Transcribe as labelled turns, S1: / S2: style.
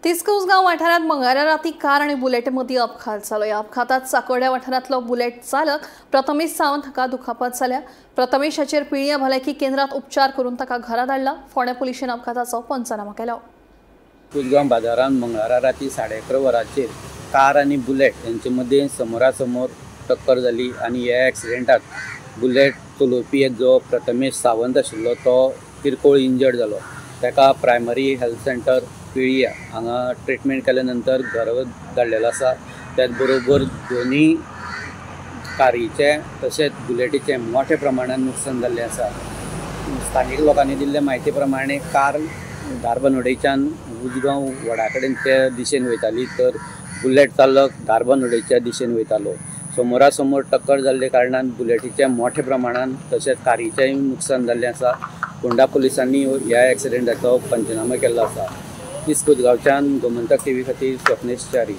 S1: तिस्कुसगांव वाठारांत मंगळारा राती कार आनी बुलेटी मदीं अपघात जालो. ह्या अपघातात साकोड्या वाठारांतलो बुलेट चालक प्रथमेश सावंत हाका दुखापत जाल्या. प्रथमेश हाचेर पिळयां भलायकी केंद्रात उपचार करून ताका घरा धाडला. फोंडें पुलिशेन अपघाताचो पंचनामो केलो.
S2: कुसगांव बाजारांत मंगळारा राती 11:30 वरांचेर कार आनी बुलेट यांचे मदीं समोरासमोर टक्कर जाली आनी ह्या एक्सिडेंटात बुलेट चलोवपी जो प्रथमेश सावंत आशिल्लो तो किरकोळ इंजर्ड जालो. ताका प्रायमरी हेल्थ सेंटर पिळया हांगा ट्रिटमेंट केल्या नंतर घरा धाडलेलो आसा. त्याच बरोबर दोनी कारीचें तशेंच बुलेटीचें मोठ्या प्रमाणान नुकसान जाल्लें आसा. स्थानीक लोकांनी दिल्ले म्हायती प्रमाणे कार धारबांदोडेच्यान उजगांव वडा कडेन ते दिशेन वयताली, तर बुलेट चालक धारबांदोडेच्या दिशेन वयतालो. समोरासमोर टक्कर जाल्ले कारणान बुलेटीचें मोठ्या प्रमाणान तशेंच कारीचेंय नुकसान जाल्लें आसा. फोंडा पुलिसांनी ह्या एक्सिडेंटाचो पंचनामो केल्लो आसा. तिस्कुसगांवच्यान गोमंतक टीव्ही खातीर स्वप्नेश च्यारी.